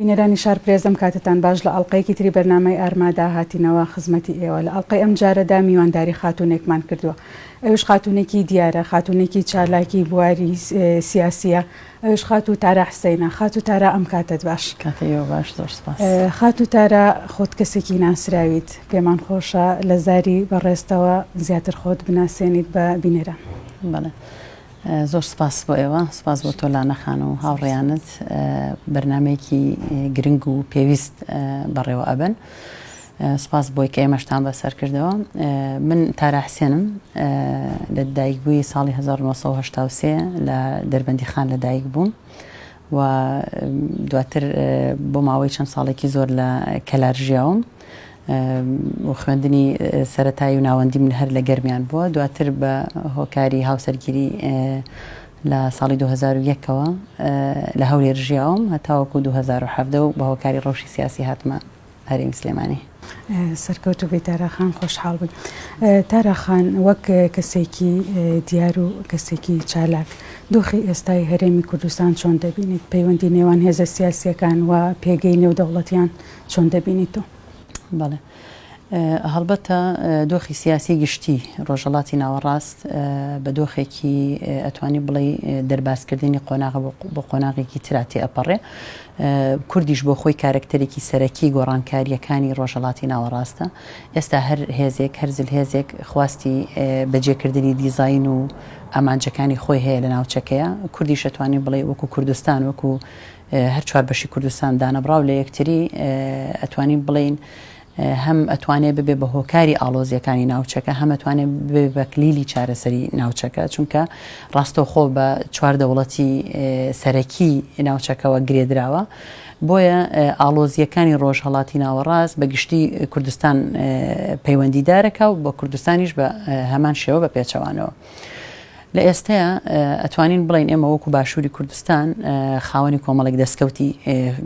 بینەرانی شارپرێس ئەم کاتەتان باش لە ئەڵقەیەکی تری بەرنامەی ئارمادا هاتینەوە خزمەتی ئێوە لە ئەڵقەی ئەم جارەدا میوانداری خاتوونێکمان کردووە ئەویش خاتوونێکی دیارە خاتوونێکی چالاکی بواری سیاسیە ئەویش خاتوو تارا حسینە خاتوو تارا ئەم کاتەت باش. کاتی ئێوە باش زۆر سپاس. خاتوو تارا خۆت کەسێکی ناسراویت پێمان خۆشە لە زاری بەڕێزتەوە زیاتر خۆت بناسێنیت بە بینەران. بەڵێ زۆر سپاس بۆ ئێوە سپاس بۆ تۆ لانە خان و هاوڕێیانت بەرنامەیەکی گرنگ و پێویست بەڕێوە ئەبەن. سوپاس بۆی کە ئێمەشتان بەسەر کردەوە. من تارا حسێنم لە دایکبووی ساڵی 1983 لە دەربەندیخان لە دایک بووم و دواتر بۆ ماوەی چەند ساڵێکی زۆر لە کەلار ژیاوم و خوێندنی سەتایی و ناوەندی من هەر لە گەرمیان بووە دواتر بە هۆکاری هاوسەرگیری لە ساڵی 2001ەوە لە هەولێر ژیاوم هەتاوەکو 2017 و بە هۆکاری ڕەوشی سیاسی هاتمە هەرێمی سلێمانی. سەرکەوتوو بی تارا خان خۆشحاڵ بووین. تارا خان وەک کەسێکی دیار و کەسێکی چالاک دۆخی ئێستای هەرێمی کوردستان چۆن دەبینیت؟ پەیوەندی نێوان هێزە سیاسییەکان و پێگەی نێودەوڵەتیان چۆن دەبینیت تۆ؟ بەڵێ هەڵبەتە دۆخی سیاسی گشتی ڕۆژهەڵاتی ناوەڕاست بە دۆخێکی ئەتوانی بڵێی دەربازکردنی قۆناغە بۆ قۆناغێکی ترا تێئەپەڕێ کوردیش بۆ خۆی کارەکتەرێکی سەرەکی گۆڕانکارییەکانی ڕۆژهەڵاتی ناوەڕاستە. ئێستا هەر هێزێک، هەر زلهێزێک خواستی بەجێکردنی دیزاین و ئامانجەکانی خۆی هەیە لە ناوچەکەیا. کوردیش ئەتوانی بڵێی وەکوو کوردستان، وەکوو هەر چوار بەشی کوردستان دانەبڕاو لە یەکتری، ئەتوانین بڵێین هەم ئەتوانێ ببێ بە هۆکاری ئاڵۆزیەکانی ناوچەکە هەم ئەتوانێ ببێ بە کلیلی چارەسەری ناوچەکە چونکە ڕاستەوخۆ بە چوار دەوڵەتی سەرەکی ناوچەکەوە گرێدراوە بۆیە ئاڵۆزیەکانی ڕۆژهەڵاتی ناوەڕاست بە گشتی کوردستان پەیوەندیدارەکە و بە کوردستانیش بە هەمان شێوە بە پێچەوانەوە. لە ئێستەیا ئەتوانین بڵێین ئێمە وەکو باشووری کوردستان خاوەنی کۆمەڵێک دەستکەوتی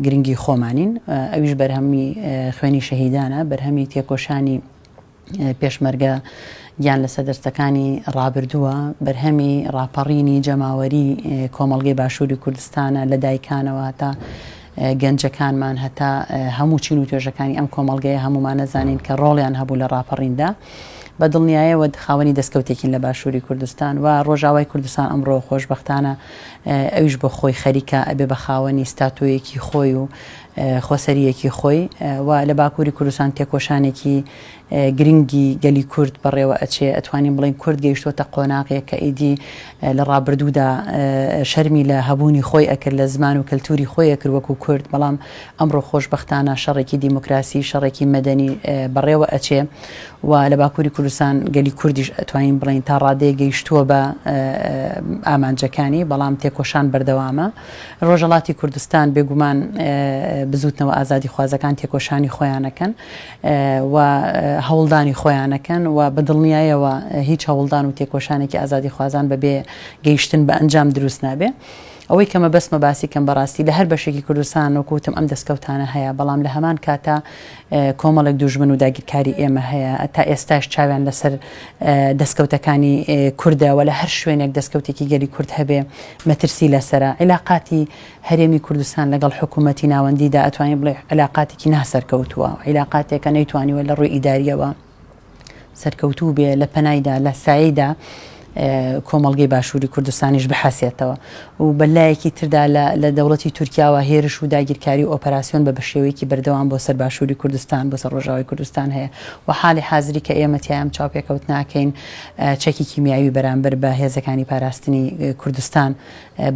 گرنگی خۆمانین ئەویش بەرهەمی خوێنی شەهیدانە بەرهەمی تێکۆشانی پێشمەرگە گیان لەسەر دەستەکانی ڕابردووە بەرهەمی ڕاپەڕینی جەماوەری کۆمەڵگەی باشووری کوردستانە لە دایکانەوە تا گەنجەکانمان هەتا هەموو چین و توێژەکانی ئەم کۆمەڵگەیە هەموومان نەزانین کە ڕۆڵیان هەبوو لە ڕاپەڕیندا بە دڵنیایەوە خاوەنی دەستکەوتێکین لە باشووری کوردستان و ڕۆژاوای کوردستان ئەمڕۆ خۆشبەختانە ئەویش بۆ خۆی خەریکە ئەبێ بە خاوەنی ستاتۆیەکی خۆی و خۆسەریەکی خۆی و لە باکووری کوردستان تێکۆشانێکی گرنگی گەلی کورد بەڕێوە ئەچێ ئەتوانین بڵێین کورد گەیشتۆتە قۆناغێک کە ئیدی لە ڕابردوودا شەرمی لە هەبوونی خۆی ئەکرد لە زمان و کەلتوری خۆی ئەکرد وەکو کورد بەڵام ئەمڕۆ خۆشبەختانە شەڕێکی دیموکراسی شەڕێکی مەدەنی بەڕێوە ئەچێ و لە باکووری کوردستان گەلی کوردیش ئەتوانین بڵێین تا ڕادەیەک گەیشتووە بە ئامانجەکانی بەڵام تێکۆشان بەردەوامە ڕۆژەڵاتی کوردستان بێگومان بزووتنەوە ئازادیخوازەکان تێکۆشانی خۆیانەکەن و هەوڵدانی خۆیانەکەن و بە دڵنیایەوە هیچ هەوڵدان و تێکۆشانێکی ئازادیخوازان بەبێ گەیشتن بە ئەنجام دروست نابێ. ئەوەی کە مەبەستمە باسی کەم بەڕاستی لە هەر بەشێکی کوردستان وەکو وتم ئەم دەستکەوتانە هەیە بەڵام لە هەمان کاتا کۆمەڵێک دوژمن و داگیرکاری ئێمە هەیە تا ئێستاش چاویان لەسەر دەستکەوتەکانی کوردە و لە هەر شوێنێک دەستکەوتێکی گەلی کورد هەبێ مەترسی لەسەرە عیلاقاتی هەرێمی کوردستان لەگەڵ حکوومەتی ناوەندیدا ئەتوانین بڵێ عیلاقاتێکی ناسەرکەوتووە عیلاقاتێکە نەیتوانیوە لە ڕووی ئیداریەوە سەرکەوتوو بێ لە پەنایدا لە سایەیدا کۆمەڵگەی باشووری کوردستانیش بحەسێتەوە و بە لایەکی تردا لە دەوڵەتی تورکیاوە هێرش و داگیرکاری و ئۆپەراسیۆن بە بەشێوەیەکی بەردەوام بۆ سەر باشووری کوردستان بۆ سەر ڕۆژاوای کوردستان هەیە و حالی حازری کە ئێمە تیایم چاوپێکەوت ناکەین چەکی کیمیاوی بەرامبەر بە هێزەکانی پاراستنی کوردستان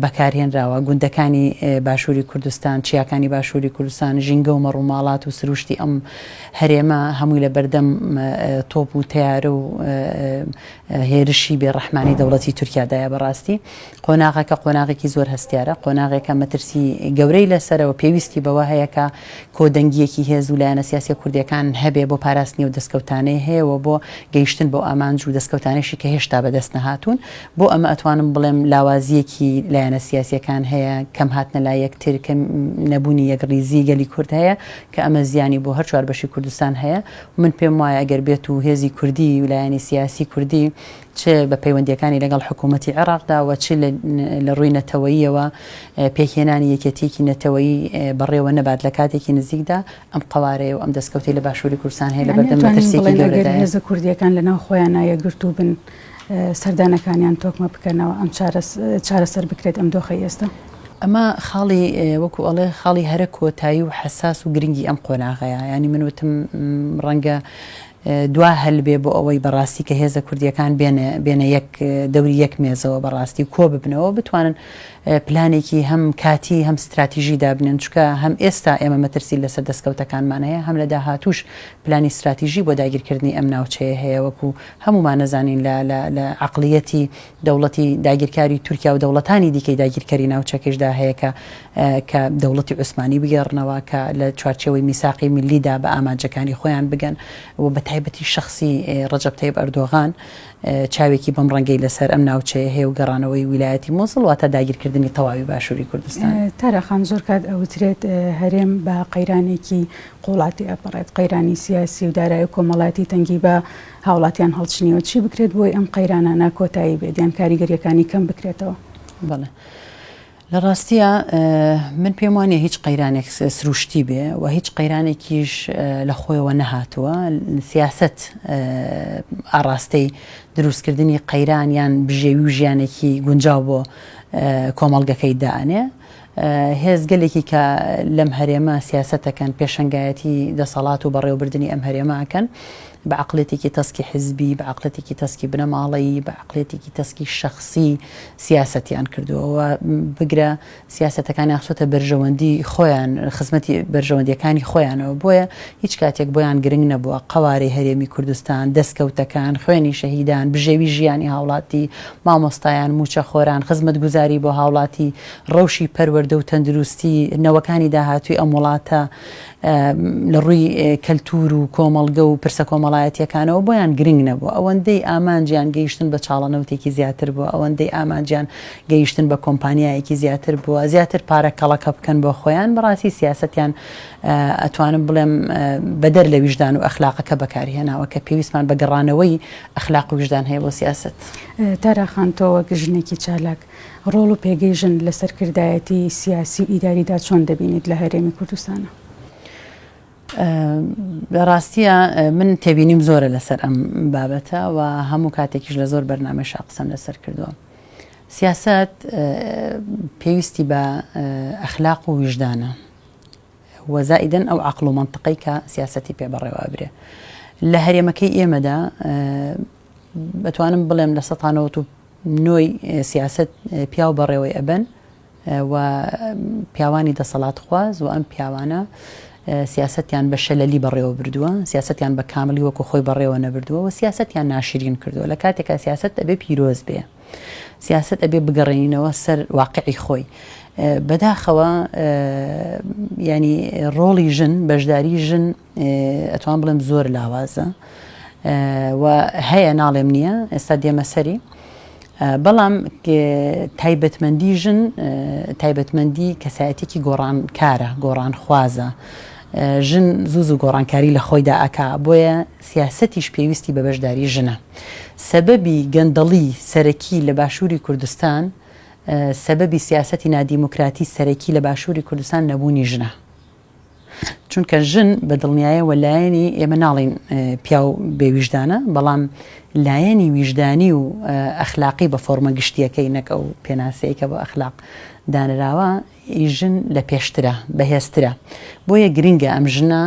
بەکارهێنراوە، گوندەکانی باشووری کوردستان، چیاکانی باشووری کوردستان، ژینگە و مەڕوماڵات و سروشتی ئەم هەرێمە هەمووی لە بەردەم تۆپ و تەیارە و هێرشی بێ ڕەحمانەی دەوڵەتی تورکیادایە. بەڕاستی قۆناغەکە قۆناغێکی زۆر هەستیارە، قۆناغێکە مەترسی گەورەی لەسەرە و پێویستی بەوە هەیە کە کۆدەنگییەکی هێز و لایەنە سیاسیە کوردیەکان هەبێ بۆ پاراستنی ئەو دەستکەوتانەی هەیە و بۆ گەیشتن بەو ئامانج و دەستکەوتانەشی کە هێشتا بەدەست نەهاتوون. بۆ ئەمە ئەتوانم بڵێم لاوازییەکی لایەنە سیاسییەکان هەیە، کەم هاتنە لای یەکتر، کەم نەبوونی یەکڕیزی گەلی کورد هەیە کە ئەمە زیانی بۆ هەر چوار بەشی کوردستان هەیە. من پێم وایە ئەگەر بێت و هێزی کوردی و لایەنی سیاسی کوردی چ بە پەیوەندی. پەیوەندیەکانی لەگەڵ حکوومەتی عێراقدا و چ لە ڕووی نەتەوەییەوە پێکهێنانی یەکێتیەکی نەتەوەیی بەڕێوە نەبات لە کاتێکی نزیکدا ئەم قەوارەیە و ئەم دەستکەوتەی لە باشووری کوردستان هەیە لەبەردەم یانی ئەتوانین مەترسیەکی بڵێین ئەگەر گەورەدایە. هێزە کوردیەکان لەناو خۆیانا یەکگرتوو بن سەردانەکانیان تۆکمە بکەنەوە ئەم چارەسەر بکرێت ئەم دۆخەی ئێستا؟ ئەمە خاڵی وەکو ئەڵێ خاڵی هەرە کۆتایی و حەساس و گرنگی ئەم قۆناغەیە یانی من وتم ڕەنگە دوا هەل بێ بۆ ئەوەی بەڕاستی کە هێزە کوردیەکان بێنە بێنە یەک دەوری یەک مێزەوە بەڕاستی و کۆ ببنەوە بتوانن پلانێکی هەم کاتی هەم ستراتیژی دابنێن چونکە هەم ئێستا ئێمە مەترسی لەسەر دەستکەوتەکانمان هەیە هەم لە داهاتووش پلانی ستراتیژی بۆ داگیرکردنی ئەم ناوچەیە هەیە وەکو هەموومان ئەزانین لە لە لە عەقڵیەتی دەوڵەتی داگیرکاری تورکیا و دەوڵەتانی دیکەی داگیرکەری ناوچەکەیشدا هەیە کە کە دەوڵەتی عوسمانی بگێڕنەوە کە لە چوارچێوەی میساقی میللیدا بە ئامانجەکانی خۆیان بگەن و بە تایبەتی شەخسی ڕەجەب تەیب ئەردۆغان چاوێکی بەم ڕەنگەی لەسەر ئەم ناوچەیە هەیە و گەڕانەوەی ویلایەتی موسڵ واتە داگیرکردنی تەواوی باشووری کوردستان. تارا خان زۆر کات ئەوترێت هەرێم بە قەیرانێکی قوڵا تێئەپەڕێت، قەیرانی سیاسی و دارایی و کۆمەڵایەتی تەنگی بە هاوڵاتیان هەڵچنیوە، چی بکرێت بۆی ئەم قەیرانانە کۆتایی بێت یان کاریگەرییەکانی کەم بکرێتەوە؟ بەڵێ. لە ڕاستیا من پێم وانیە هیچ قەیرانێک سروشتی بێ و هیچ قەیرانێکیش لە خۆیەوە نەهاتووە سیاست ئاڕاستەی دروستکردنی قەیران یان بژێوی و ژیانێکی گونجاو بۆ کۆمەڵگەکەی دائەنێ هێزگەلێکی کە لەم هەرێمە سیاسەتەکەن پێشەنگایەتی دەسەڵات و بەڕێوەبردنی ئەم هەرێمە ئەکەن بە عەقڵیەتێکی تەسکی حزبی، بە عەقڵیەتێکی تەسکی بنەماڵەیی، بە عەقڵیەتێکی تەسکی شەخسی سیاسەتیان کردووە و بگرە سیاسەتەکانیان خستۆتە بەرژەوەندی خۆیان، خزمەتی بەرژەوەندیەکانی خۆیانەوە. بۆیە هیچ کاتێک بۆیان گرنگ نەبووە قەوارەی هەرێمی کوردستان، دەستکەوتەکان، خوێنی شەهیدان، بژێوی ژیانی هاوڵاتی، مامۆستایان، مووچەخۆران، خزمەتگوزاری بۆ هاوڵاتی، ڕەوشی پەروەردە و تەندروستی، نەوەکانی داهاتووی ئەم وڵاتە، لە ڕووی کەلتوور و کۆمەڵگە و پرسە کۆمەڵایەتییەکانەوە بۆیان گرنگ نەبووە. ئەوەندەی ئامانجیان گەیشتن بە چاڵەنەوتێکی زیاتر بووە، ئەوەندەی ئامانجیان گەیشتن بە کۆمپانیایەکی زیاتر بووە، زیاتر پارە کەڵەکە بکەن بۆ خۆیان، بەڕاستی سیاسەتیان ئەتوانم بڵێم بەدەر لە ویژدان و ئەخلاقەکە بەکارهێناوە کە پێویستمان بە گەڕانەوەی ئەخلاق و ویژدان هەیە بۆ سیاسەت. تارا خان تۆ وەک ژنێکی چالاک ڕۆڵ و پێگەی ژن لە سەرکردایەتی سیاسی و ئیداریدا چۆن دەبینیت لە هەرێمی کوردستانا؟ لە ڕاستییا من تێبینیم زۆرە لەسەر ئەم بابەتە و هەموو کاتێکیش لە زۆر بەرنامەشا قسەم لەسەر کردووە. سیاسەت پێویستی بە ئەخلاق و ویژدانە و زائیدەن ئەو عەقڵ و مەنتقەی کە سیاسەتی پێ بەڕێوە ئەبرێ. لە هەرێمەکەی ئێمەدا ئەتوانم بڵێم 99% سیاسەت پیاو بەڕێوەی ئەبەن و پیاوانی دەسەڵاتخواز و ئەم پیاوانە سیاسەتیان بە شەلەلی بەڕێوە بردووە، سیاسەتیان بە کاملی وەکو خۆی بەڕێوە نەبردووە و سیاسەتیان ناشرین کردووە لە کاتێکا سیاسەت ئەبێ پیرۆز بێ. سیاسەت ئەبێ بگەڕێنینەوە سەر واقعی خۆی. بەداخەوە یانی ڕۆڵی ژن، بەشداری ژن ئەتوان بڵێم زۆر لاوازە و هەیە ناڵێم نییە ئێستا دێمە سەری بەڵام تایبەتمەندی ژن تایبەتمەندی کەسایەتێکی گۆڕانکارە گۆڕانخوازە ژن زوو زوو گۆڕانکاری لە خۆیدا ئەکا بۆیە سیاسەتیش پێویستی بە بەشداری ژنە سەبەبی گەندەڵی سەرەکی لە باشووری کوردستان سەبەبی سیاسەتی نادیموکراتی سەرەکی لە باشووری کوردستان نەبوونی ژنە چونکە ژن بە دڵنیایەوە لایەنی ئێمە ناڵین پیاو بێ ویژدانە بەڵام لایەنی ویژدانی و ئەخلاقی بە فۆرمە گشتیەکەی نەک ئەو پێناسەیە کە بۆ ئەخلاق دانراوە ئی ژن لە پێشترە بەهێزترە بۆیە گرنگە ئەم ژنە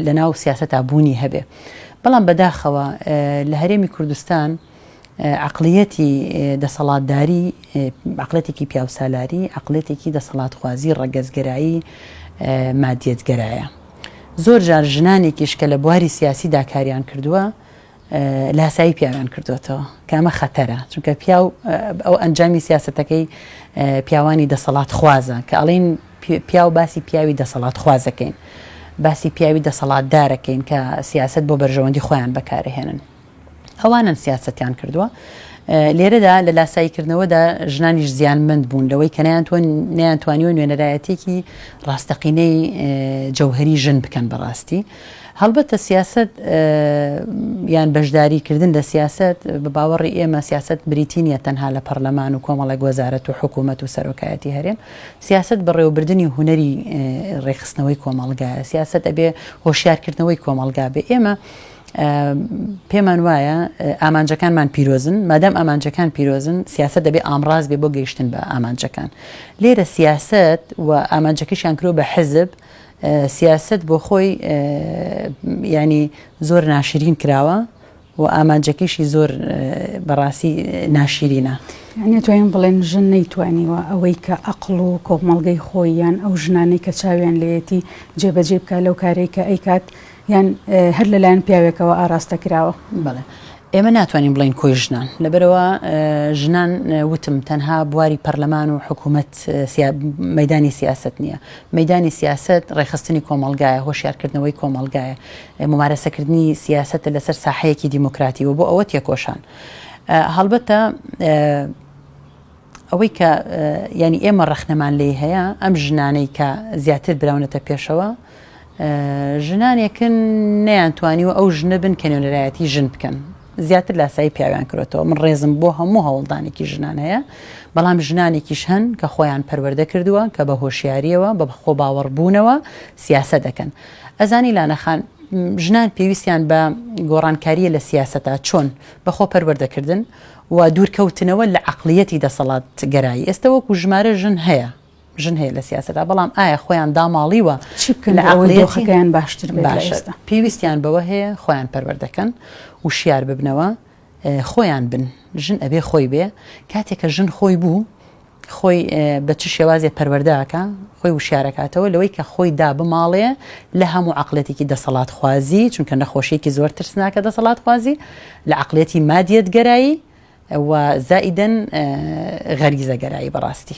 لەناو سیاسەتا بوونی هەبێ بەڵام بەداخەوە لە هەرێمی کوردستان عەقڵیەتی دەسەڵاتداری، عەقڵیەتێکی پیاوسالاری، عەقڵیەتێکی دەسەڵاتخوازی ڕەگەزگەرایی مادیەتگەرایە. زۆر جار ژنانێکیش کە لە بواری سیاسیدا کاریان کردووە لاسایی پیاویان کردوێتەوە کە ئەمە خەتەرە چونکە پیاو ئەو ئەنجامی سیاسەتەکەی پیاوانی دەسەڵات خوازە کە ئەڵین پیاو باسی پیاوی دەسەڵات خوازەکەین باسی پیاوی دەسەڵاتدارەکەین کە سیاست بۆ بەرژەوەندی خۆیان بەکارهێنن. ئەوانەن سیاسەتیان کردووە. لێرەدا لە لاساییکردنەوەدا ژنانیش زیانمەند بوون لەوەی کە نەیانتوانیوە نوێنەرایەتیەکی ڕاستەقینەی جەوهەری ژن بکەن بەڕاستی. هەڵبەتە سیاسەت یان بەشداری کردن لە سیاسەت بە باوەڕی ئێمە سیاسەت بریتی نییە تەنها لە پەرلەمان و کۆمەڵێک وەزارەت و حکوومەت و سەرۆکایەتی هەرێم. سیاسەت بەڕێوەبردنی هونەری ڕێکخستنەوەی کۆمەڵگایە. سیاسەت ئەبێ هۆشیارکردنەوەی کۆمەڵگا بێ. ئێمە پێمان وایە ئامانجەکانمان پیرۆزن، مادام ئامانجەکان پیرۆزن سیاسەت دەبێ ئامڕاز بێ بۆ گەیشتن بە ئامانجەکان. لێرە سیاسەت و ئامانجەکەشیان کرۆ بە حزب، سیاسەت بۆ خۆی یانی زۆر ناشرین کراوە و ئامانجەکەیشی زۆر بەڕاستی ناشرینە. یانی ئەتوانین بڵێن ژن نەیتوانیوە ئەوەی کە ئەقڵ و کۆمەڵگەی خۆی یان ئەو ژنانەی کە چاویان لێیەتی جێبەجێ بکات لەو کارەی کە ئەیکات یان هەر لەلایەن پیاوێکەوە ئاراستە کراوە؟ بەڵێ ئێمە ناتوانین بڵێین کۆی ژنان، لەبەرئەوە ژنان وتم تەنها بواری پەرلەمان و حکوومەت مەدانی سیاسەت نییە. مەدانی سیاسەت ڕێکخستنی کۆمەڵگایە، هۆشیارکردنەوەی کۆمەڵگایە، مومارەسەکردنی سیاسەتە لەسەر ساحەیەکی دیموکراتی و بۆ ئەوە تێکۆشان. هەڵبەتە ئەوەی کە یانی ئێمە ڕەخنەمان لێی هەیە ئەم ژنانەی کە زیاتر براونەتە پێشەوە ژنانێکن نەیانتوانیوە ئەو ژنە بن کە نوێنەرایەتی ژن بکەن زیاتر لاسایی پیاویان کرۆتەوە من ڕێزم بۆ هەموو هەوڵدانێکی ژنان هەیە بەڵام ژنانێکیش هەن کە خۆیان پەروەردە کردووە کە بە هۆشیاریەوە بە خۆ باوەڕبوونەوە سیاسە دەکەن ئەزانی لانەخان ژنان پێویستیان بە گۆڕانکاریە لە سیاسەتا چۆن بە خۆ پەروەردەکردن و دوورکەوتنەوە لە عەقڵیەتی دەسەڵاتگەرایی. ئێستە وەکو ژمارە ژن هەیە، ژن هەیە لە سیاسەتا، بەڵام ئایا خۆیان داماڵیوە چی بکەن لە بۆ ئەوەی عەقڵیەتی؟ دۆخەکەیان باشتر بێت لە باشە، ئێستا؟ پێویستیان بەوە هەیە خۆیان پەروەردەکەن، وشیار ببنەوە، خۆیان بن. ژن ئەبێ خۆی بێ. کاتێ کە ژن خۆی بوو، خۆی بە چ شێوازێ پەروەردە ئەکا، خۆی وشیار ئەکاتەوە لەوەی کە خۆی دابماڵێ لە هەموو عەقڵیەتێکی دەسەڵاتخوازی، چونکە نەخۆشیەکی زۆر ترسناکە دەسەڵاتخوازی، لە عەقڵیەتی مادیەتگەرایی و زائیدەن غەریزەگەرایی بەڕاستی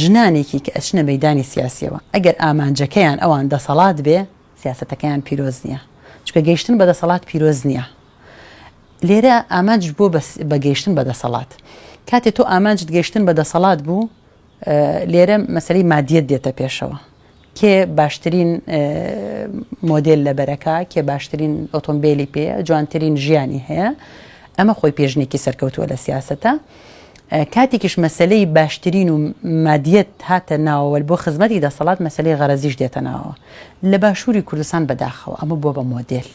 ژنانێکی کە ئەچنە مەیدانی سیاسیەوە ئەگەر ئامانجەکەیان ئەوان دەسەڵات بێ سیاسەتەکەیان پیرۆز نییە چونکە گەیشتن بە دەسەڵات پیرۆز نییە لێرە ئامانج بۆ بە گەیشتن بە دەسەڵات کاتێ تۆ ئامانجت گەیشتن بە دەسەڵات بوو لێرە مەسەلەی مادیەت دێتە پێشەوە کێ باشترین مۆدێل لەبەرەکە کێ باشترین ئۆتۆمبیلی پێ جوانترین ژیانی هەیە ئەمە خۆی پێژنێکی سەرکەوتووە لە سیاستە کاتێکیش مەسلەی باشترین و مادیەت هاتە ناوەوە بۆ خزمەتی دەسەڵات مەسلەی غەرەزیش دێتە ناوەوە لە باشووری کوردستان بەداخەوە ئەمە بووە بە مۆدێل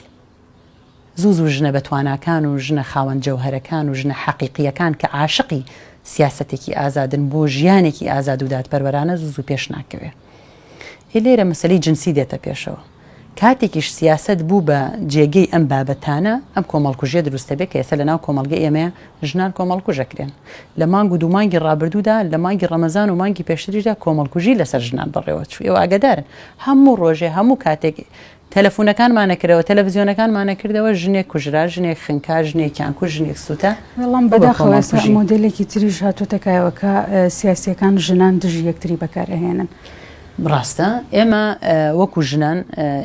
زوو زوو ژنە بەتواناکان و ژنە خاوەن جەوهەرەکان و ژنە حەقیقییەکان کە عاشقی سیاسەتێکی ئازادن بۆ ژیانێکی ئازاد و دادپەروەرانە زوو زوو پێش ناکەوێ. ئێ لێرە مەسەلەی جنسی دێتە پێشەوە. کاتێکیش سیاسەت بوو بە جێگەی ئەم بابەتانە، ئەم کۆمەڵکوژیە دروست دەبێ کە ئێستا لەناو کۆمەڵگەی ئێمەیە ژنان کۆمەڵکوژ ئەکرێن. لە مانگ و دوو مانگی ڕابردوودا، لە مانگی ڕەمەزان و مانگی پێشتریشدا کۆمەڵکوژی لەسەر ژنان بەڕێوە چوو. ئێوە ئاگادارن. هەموو ڕۆژێ، هەموو کاتێک تەلەفونەکانمان ئەکردەوە، تەلەفزیۆنەکانمان ئەکردەوە، ژنێک کوژرا، ژنێک خنکا، ژنێکیان کوشت، ژنێک سوتا، بەڵام بوو بە بەداخەوە ئێستا کۆمەڵکوژی. مۆدێلێکی تریش هاتۆتە کایەوە کە سیاسییەکان ژنان دژی یەکتری بەکار ئەهێنن. ڕاستە ئێمە وەکو ژنان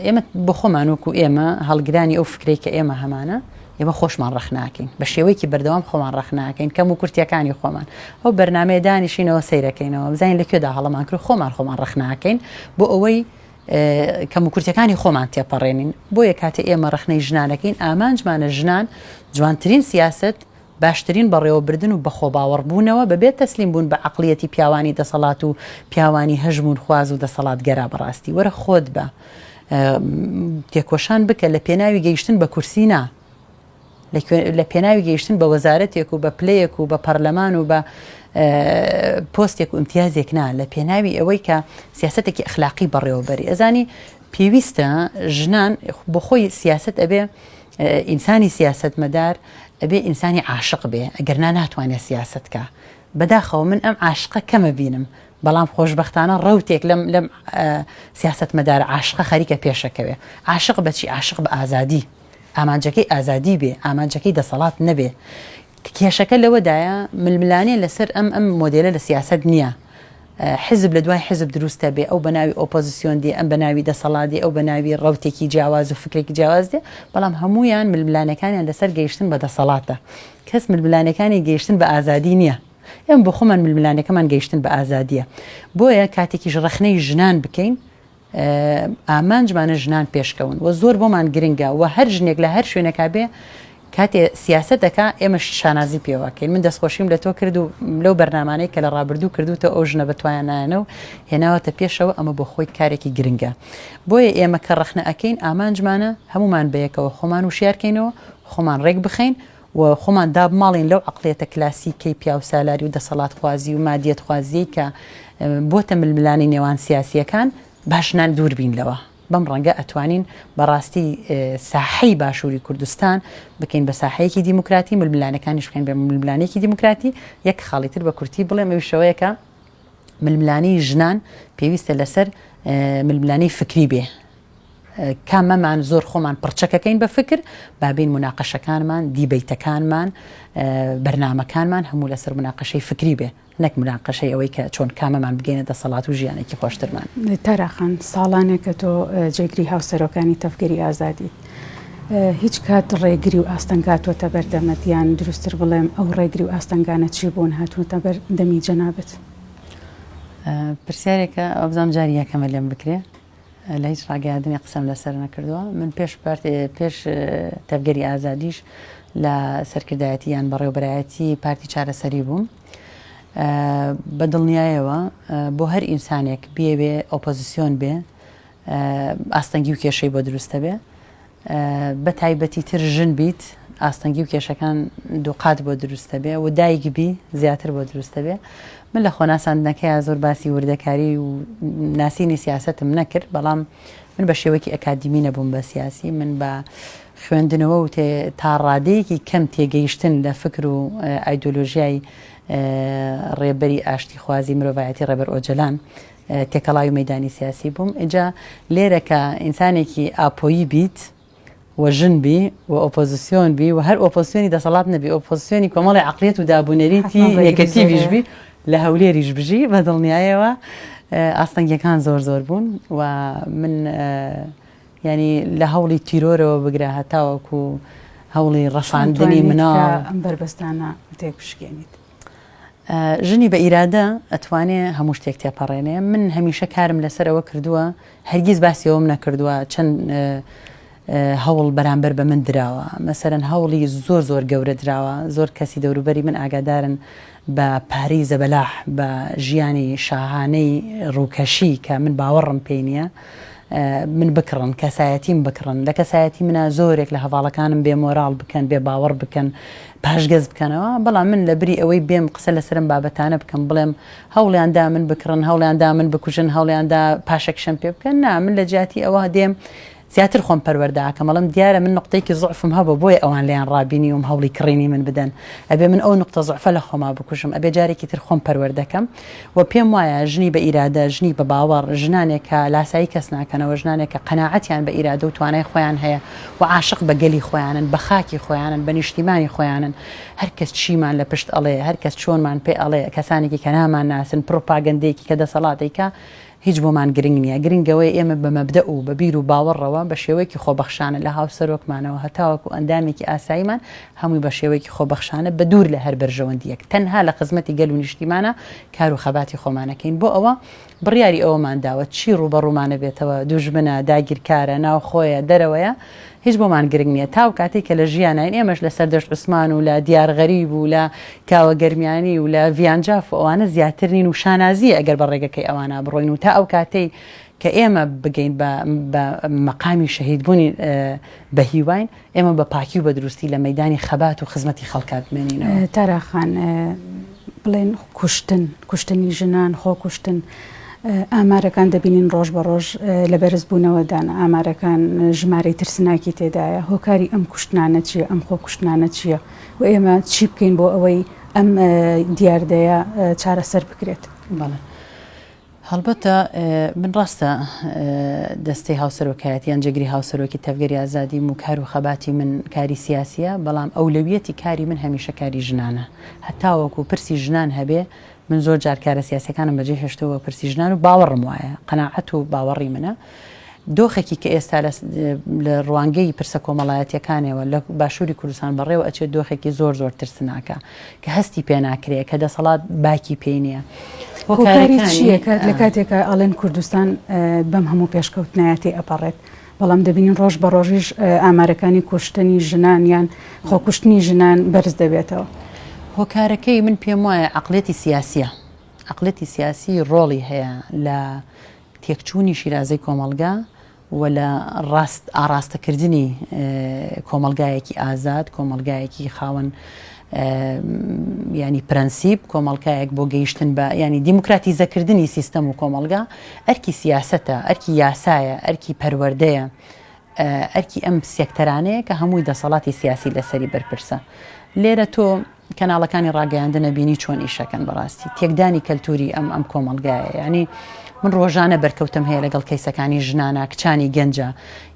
ئێمە بۆ خۆمان وەکو ئێمە هەڵگرانی ئەو فکرەی کە ئێمە هەمانە ئێمە خۆشمان ڕەخناکەین بە شێوەیەکی بەردەوام خۆمان ڕەخناکەین کەم و کورتیەکانی خۆمان ئەو بەرنمەیە دانیشینەوە سەیرەکەینەوە بزانین لە کوێدا هەڵەمان کرد خۆمان خۆمان ڕەخناکەین بۆ ئەوەی کەموکورتیەکانی خۆمان تێپەڕێنین، بۆیە کاتێ ئێمە ڕەخنەی ژنان ئەکەین ئامانجمانە ژنان جوانترین سیاسەت، باشترین بەڕێوەبردن و بەخۆباوەڕبوونەوە بەبێ تەسلیم بوون بە عەقڵیەتی پیاوانی دەسەڵات و پیاوانی هەژموونخواز و دەسەڵاتگەرا بەڕاستی وەرە خۆت بە تێکۆشان بکە لە پێناوی گەیشتن بە کورسی نا لە پێناوی گەیشتن بە وەزارەتێک و بە پلەیەک و بە پەرلەمان و بە پۆستێک و ئیمتیازێک نا، لە پێناوی ئەوەی کە سیاسەتێکی ئەخلاقی بەڕێوەبەری. ئەزانی پێویستە ژنان بۆ خۆی سیاسەت ئەبێ ئینسانی سیاسەتمەدار ئەبێ ئینسانی عاشق بێ ئەگەر نا ناتوانێت سیاسەت کا. بەداخەوە من ئەم عاشقە کەمە بینم بەڵام خۆشبەختانە ڕەوتێک لەم لەم سیاسەتمەدارە عاشقە خەریکە پێشەکەوێ. عاشق بە چی؟ عاشق بە ئازادی. ئامانجەکەی ئازادی بێ، ئامانجەکەی دەسەڵات نەبێ. کێشەکە لەوەدایە ململانێ لەسەر ئەم ئەم مۆدێلە لە سیاسەت نییە. حزب لە دوای حزب دروست ئەبێ، ئەو بە ناوی ئۆپۆزسیۆن دێ، ئەم بە ناوی دەسەڵات دێ، ئەو بە ناوی ڕەوتێکی جیاواز و فکرێکی جیاواز دێ، بەڵام هەموویان ململانێکانیان لەسەر گەیشتن بە دەسەڵاتە. کەس ململانێکانی گەیشتن بە ئازادی نییە. ئێمە بۆ خۆمان ململانێکەمان گەیشتن بە ئازادییە. بۆیە کاتێکیش ڕەخنەی ژنان بکەین، ئامانجمانە ژنان پێشکەون و زۆر بۆمان گرنگە و هەر ژنێک لە هەر شوێنێکا بێ کاتێ سیاسەت دەکا ئێمەش شانازی پێوەکەین. من دەستخۆشیم لە تۆ کرد و لەو بەرنامانەی کە لە ڕابردوو کردوتە ئەو ژنە بەتوانایانە و هێناوەتە پێشەوە ئەمە بۆ خۆی کارێکی گرنگە. بۆیە ئێمە کە ڕەخنە ئەکەین ئامانجمانە هەمومان بەیەکەوە خۆمان وشیارکەینەوە، خۆمان ڕێک بخەین و خۆمان دابماڵین لەو عەقڵیەتە کلاسیکەی پیاوسالاری و دەسەڵاتخوازی و مادیەتخوازیەی کە بۆتە ململانێی نێوان سیاسیەکان، با ژنان دوور بین لەوە. بەم ڕەنگە ئەتوانین بەڕاستی ساحەی باشووری کوردستان بکەین بە ساحەیەکی دیموکراتی، ململانێکانیش بکەین بە ململانێکی دیموکراتی. یەک خاڵی تر بە کورتی بڵێم ئەویش ئەوەیە کە ململانێی ژنان پێویستە لەسەر ململانێی فکری بێ. کامەمان زۆر خۆمان پڕچەکەکەین بە فکر، با بێین موناقەشەکانمان، دیبەیتەکانمان، بەرنامەکانمان هەموو لەسەر موناقەشەی فکری بێ، نەک موناقەشەی ئەوەی کە چۆن کامەمان بگەینە دەسەڵات و ژیانێکی خۆشترمان. تارا خان، ساڵانێکە تۆ جێگری هاوسەرۆکانی تەڤگەری ئازادیت. هیچ کات ڕێگری و ئاستەنگ هاتووەتە بەردەمت یان دروستتر بڵێم ئەو ڕێگری و ئاستەنگانە چی بوون هاتوونەتە بەر دەمی جەنابت؟ پرسیارێکە وابزانم جاری یەکەمە لێم بکرێ. لە هیچ ڕاگەیاندنێک قسەم لەسەر نەکردووە. من پێش پارتی پێش تەڤگەری ئازادیش لە سەرکردایەتی یان بەڕێوەبەرایەتی پارتی چارەسەری بووم. بە دڵنیایەوە بۆ هەر ئینسانێک بیەوێ ئۆپۆزیسیۆن بێ ئاستەنگی و کێشەی بۆ دروستە بێ. بە تایبەتی تر ژن بیت ئاستەنگی و کێشەکان دووقات بۆ دروست دەبێ و دایک بی زیاتر بۆ دروست دەبێ. من لە خۆناساندنەکەیا زۆر باسی وردەکاری و ناسینی سیاسەتم نەکرد، بەڵام من بە شێوەیەکی ئەکادیمی نەبووم بە سیاسی، من بە خوێندنەوە و تا ڕادەیەکی کەم تێگەیشتن لە فکر و ئایدۆلۆژیای ڕێبەری ئاشتیخوازی مرۆڤایەتی ڕێبەر ئۆجەلان تێکەڵاوی مەیدانی سیاسی بووم ئینجا لێرە کە ئینسانێکی ئاپۆیی بیت و ژن بی و ئۆپۆزیسیۆن بی و هەر ئۆپۆزیسیۆنی دەسەڵات نەبی ئۆپۆزیسیۆنی کۆمەڵی عەقڵیەت و دابونەریتی نێگەتیڤیش بی لە هەولێریش بژی بە دڵنیایەوە ئاستەنگیەکان زۆر زۆر بوون و من یانی لە هەوڵی تیرۆرەوە بگرە هەتاوەکو هەوڵی ڕەفاندنی مناڵ ئەم بەربەستانە تێک بشکێنیت. ژنی بە ئیرادە ئەتوانێ هەموو شتێک تێپەڕێنێ من هەمیشە کارم لەسەر ئەوە کردووە هەرگیز باسی ئەوم نەکردووە چەند هەوڵ بەرامبەر بە من دراوە مەسەرەن هەوڵی زۆر زۆر گەورە دراوە زۆر کەسی دەوروبەری من ئاگادارن بە پارەی زەبەلاح بە ژیانی شاهانەی ڕووکەشی کە من باوەڕم پێی نییە من بکڕن، کەسایەتیم بکڕن، لە کەسایەتی منا زۆرێک لە هەڤاڵەکانم بێ مۆراڵ بکەن، بێ باوەڕ بکەن، پاشگەز بکەنەوە، بەڵام من لە بری ئەوەی بێم قسە لەسەر ئەم بابەتانە بکەم، بڵێم هەوڵیان دا من بکڕن، هەوڵیان دا من بکوژن، هەوڵیان دا پاشەکشەم پێ بکەن، نا، من لە جیاتی ئەوە دێم زیاتر خۆم پەروەردە ئەکەم، ئەڵێم دیارە من نوقتەیەکی زوعفم هەبووە بۆیە ئەوان لێیان ڕابینیوم هەوڵی کڕینی من بدەن، ئەبێ من ئەو نوقتە زوعفە لە خۆما بکوژم، ئەبێ جارێکی تر خۆم پەروەردە کەم و پێم وایە ژنی بە ئیرادە، ژنی بە باوەڕ، ژنانێک کە لاسایی کەس ناکەنەوە، ژنانێک کە قەناعەتیان بە ئیرادە و توانای خۆیان هەیە و عاشق بە گەلی خۆیانن، بە خاکی خۆیانن، بە نیشتیمانی خۆیانن، هەر کەس چیمان لە پشت ئەڵێ، هەر کەس چۆنمان پێ ئەڵێ، کەسانێکی کە نامانناسن، پروپاگەندەیەکی کە دەسەڵات ئەیکا، هیچ بۆمان گرنگ نییە، گرنگ ئەوەیە ئێمە بە مەبدەئ و بە بیر و باوەڕەوە بە شێوەیەکی خۆبەخشانە لە هاوسەرۆکمانەوە هەتاوەکو ئەندامێکی ئاساییمان هەمووی بە شێوەیەکی خۆبەخشانە بە دوور لە هەر بەرژەوەندییەک تەنها لە خزمەتی گەل و نیشتیمانە کار و خەباتی خۆمانەکەین بۆ ئەوە بڕیاری ئەوەمان داوە چی ڕووبەڕوومانە بێتەوە دوژمنە، داگیرکارە، ناوخۆیە، دەرەوەیە هیچ بۆمان گرنگ نییە تاو کاتەی کە لە ژیاناین ئێمەش لە سەردەشت عوسمان و لە دیار غەریب و لە کاوە گەرمیانی و لە ڤیان جاف و ئەوانە زیاتر نین و شانازییە ئەگەر بە ڕێگەکەی ئەوانە بڕۆین و تا ئەو کاتەی کە ئێمە بگەین بە بە مەقامی شەهیدبوونی بە هیواین ئێمە بە پاکی و بە دروستی لە مەیدانی خەبات و خزمەتی خەڵکا بمێنینەوە. تارا خان بڵێن کوشتن، کوشتنی ژنان، خۆکوشتن، ئامارەکان دەبینین ڕۆژ بە ڕۆژ لە بەرزبوونەوەدان، ئامارەکان ژمارەی ترسناکی تێدایە، هۆکاری ئەم کوشتنانە چییە، ئەم خۆکوشتنانە چییە و ئێمە چی بکەین بۆ ئەوەی ئەم دیاردەیە چارەسەر بکرێت؟ بەڵێ. هەڵبەتە من ڕاستە دەستەی هاوسەرۆکایەتی یان جێگری هاوسەرۆکی تەڤگەری ئازادیم و کار و خەباتی من کاری سیاسیە، بەڵام ئەولەویەتی کاری من هەمیشە کاری ژنانە. هەتاوەکو پرسی ژنان هەبێ. من زۆر جار کارە سیاسیەکانم بەجێ هێشتووە بۆ پرسی ژنان و باوەڕم وایە، قەناعەت و باوەڕی منە دۆخێکی کە ئێستا لە ڕوانگەی پرسە کۆمەڵایەتیەکانەوە لە باشووری کوردستان بەڕێوە ئەچێت دۆخێکی زۆر زۆر ترسناکە کە هەستی پێ ناکرێ کە دەسەڵات باکی پێی نییە. هۆکاری چییە لە کاتێکا ئەڵێن کوردستان بەم هەموو پێشکەوتنایە تێ ئەپەڕێت بەڵام دەبینین ڕۆژ بە ڕۆژیش ئامارەکانی کوشتنی ژنان یان خۆکوشتنی ژنان بەرز دەبێتەوە. هۆکارەکەی من پێم وایە عەقڵیەتی سیاسیە. عەقڵیەتی سیاسی ڕۆڵی هەیە لە تێکچوونی شیرازەی کۆمەڵگا و لە ڕاست ئاڕاستەکردنی کۆمەڵگایەکی ئازاد، کۆمەڵگایەکی خاوەن یانی پرەنسیپ، کۆمەڵگایەک بۆ گەیشتن بە یانی دیموکراتیزەکردنی سیستەم و کۆمەڵگا ئەرکی سیاسەتە، ئەرکی یاسایە، ئەرکی پەروەردەیە، ئەرکی ئەم سێکتەرانەیە کە هەمووی دەسەڵاتی سیاسی لەسەری بەرپرسە. لێرە تۆ کەناڵەکانی ڕاگەیاندنە بینی چۆن ئیشەکەن بەڕاستی تێکدانی کەلتوری ئەم ئەم کۆمەڵگایە یعنی من ڕۆژانە بەرکەوتم هەیە لەگەڵ کەیسەکانی ژنانە کچانی گەنجە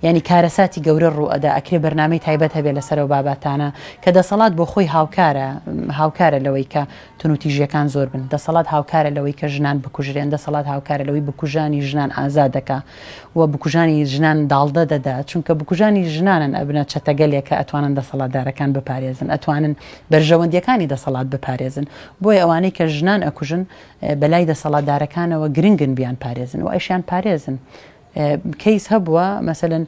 یعنی کارەساتی گەورە ڕوو ئەدا ئەکرێ بەرنامەی تایبەت هەبێ لەسەرەوە بابەتانە کە دەسەڵات بۆ خۆی هاوکارە هاوکارە لەوەی کە تونوتیژیەکان زۆر بن دەسەڵات هاوکارە لەوەی کە ژنان بکوژرێن دەسەڵات هاوکارە لەوەی بکوژانی ژنان ئازاد دەکا و بکوژانی ژنان داڵدە دەدا چونکە بکوژانی ژنانن ئەبنە چەتەگەلێک کە ئەتوانن دەسەڵاتدارەکان بپارێزن ئەتوانن بەرژەوەندیەکانی دەسەڵات بپارێزن بۆیە ئەوانەی کە ژنان ئەکوژن بەلای دەسەڵاتدارەکانەوە گرنگن بیان پارێزن و ئەشیان پارێزن کەیس هەبووە مەسەلەن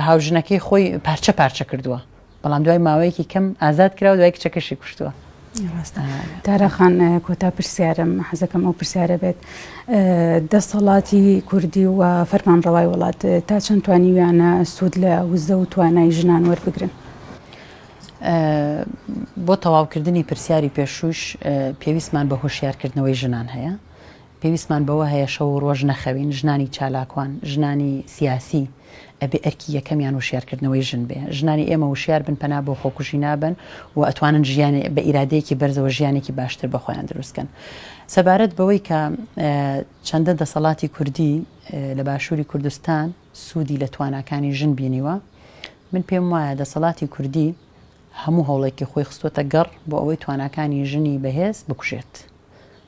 هاوژنەکەی خۆی پارچە پارچە کردووە بەڵام دوای ماوەیەکی کەم ئازاد کرا و دوای کچەکەشی کوشتووە. ڕاستە تارا خان کۆتا پرسیارم حەزەکەم ئەو پرسیارە بێت دەسەڵاتی کوردی و فەرمانڕەوای وڵات تا چەند توانیویانە سوود لە وزە و توانای ژنان وەربگرن؟ بۆ تەواوکردنی پرسیاری پێشووش پێویستمان بە هۆشیارکردنەوەی ژنان هەیە پێویستمان بەوە هەیە شەو و ڕۆژ نەخەوین، ژنانی چالاکوان، ژنانی سیاسی ئەبێ ئەرکی یەکەمیان وشیارکردنەوەی ژن بێ. ژنانی ئێمە وشیار بن پەنا بۆ خۆکوژی نابەن و ئەتوانن ژیانێ بە ئیرادەیەکی بەرزەوە ژیانێکی باشتر بە خۆیان دروست کەن. سەبارەت بەوەی کە چەندە دەسەڵاتی کوردی لە باشووری کوردستان سوودی لە تواناکانی ژن بینیوە، من پێم وایە دەسەڵاتی کوردی هەموو هەوڵێکی خۆی خستۆتە گەڕ بۆ ئەوەی تواناکانی ژنی بەهێز بکوژێت.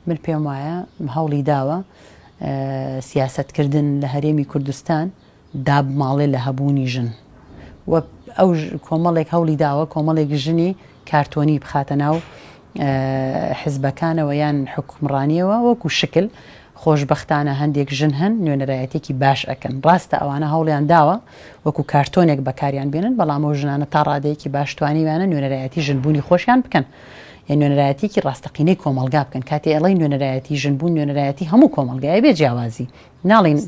من پێم وایە هەوڵی داوە سیاسەتکردن لە هەرێمی کوردستان دابماڵێ لە هەبوونی ژن و ئەو کۆمەڵێک هەوڵی داوە کۆمەڵێک ژنی کارتۆنی بخاتە ناو حزبەکانەوە یان حکومڕانیەوە وەکو شکل خۆشبەختانە هەندێک ژن هەن نوێنەرایەتێکی باش ئەکەن ڕاستە ئەوانە هەوڵیان داوە وەکو کارتۆنێک بەکاریان بێنن بەڵام ئەو ژنانە تا ڕادەیەکی باش توانیویانە نوێنەرایەتی ژنبوونی خۆشیان بکەن یان نوێنەرایەتیەکی ڕاستەقینەی کۆمەڵگا بکەن کاتێ ئەڵێین نوێنەرایەتی ژن بوون نوێنەرایەتی هەموو کۆمەڵگایە بێ جیاوازی ناڵین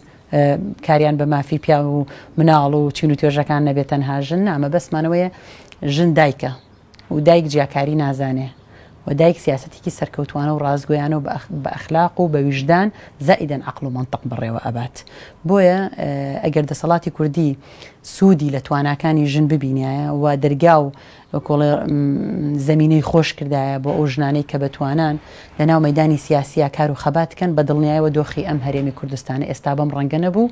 کاریان بە مافی پیاو و مناڵ و چین و توێژەکان نەبێت تەنها ژن نا مەبەستمانەوەیە ژن دایکە و دایک جیاکاری نازانێ و دایک سیاسەتێکی سەرکەوتوانە و ڕاستگۆیانە و بە ئەخلاق و بە ویژدان زائیدەن عەقڵ و مەنتق بەڕێوە ئەبات بۆیە ئەگەر دەسەڵاتی کوردی سوودی لە تواناکانی ژن ببینایە و دەرگا و کۆڵێ زەمینەی خۆش کردایە بۆ ئەو ژنانەی کە بەتوانان لە ناو مەیدانی سیاسیا کار و خەبات کەن، بە دڵنیایەوە دۆخی ئەم هەرێمی کوردستانە ئێستا بەم ڕەنگە نەبوو،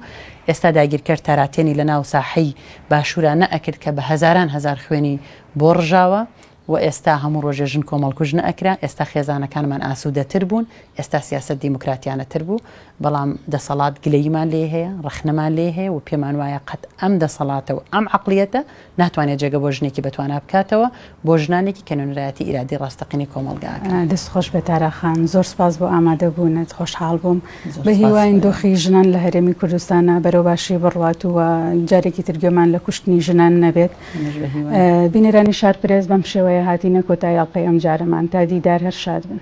ئێستا داگیرکەر تەراتێنی لە ناو ساحەی باشوورا نەئەکرد کە بە هەزاران هەزار خوێنی بۆ ڕژاوە و ئێستا هەموو ڕۆژێ ژن کۆمەڵکوژ نەئەکرا، ئێستا خێزانەکانمان ئاسوودەتر بوون، ئێستا سیاسەت دیموکراتیانەتر بوو، بەڵام دەسەڵات گلەییمان لێی هەیە، ڕەخنەمان لێی هەیە و پێمان وایە قەت ئەم دەسەڵاتە و ئەم عەقڵیەتە ناتوانێت جێگە بۆ ژنێکی بەتوانا بکاتەوە، بۆ ژنانێکی کە نوێنەرایەتی ئیرادەی ڕاستەقینەی کۆمەڵگا ئەکەن. دەست خۆش بێت تارا خان زۆر سپاس بۆ ئامادە بوونت خۆشحاڵ بووم بە هیواین دۆخی ژنان لە هەرێمی کوردستانا بەرەو باشی بڕوات و جارێکی تر گوێمان لە کوشتنی ژنان نەبێت بینەرانی شار پرێس بەم شێوەیە هاتینە کۆتایی ئەڵقەی ئەمجارەمان تا دیدار هەر شاد بن.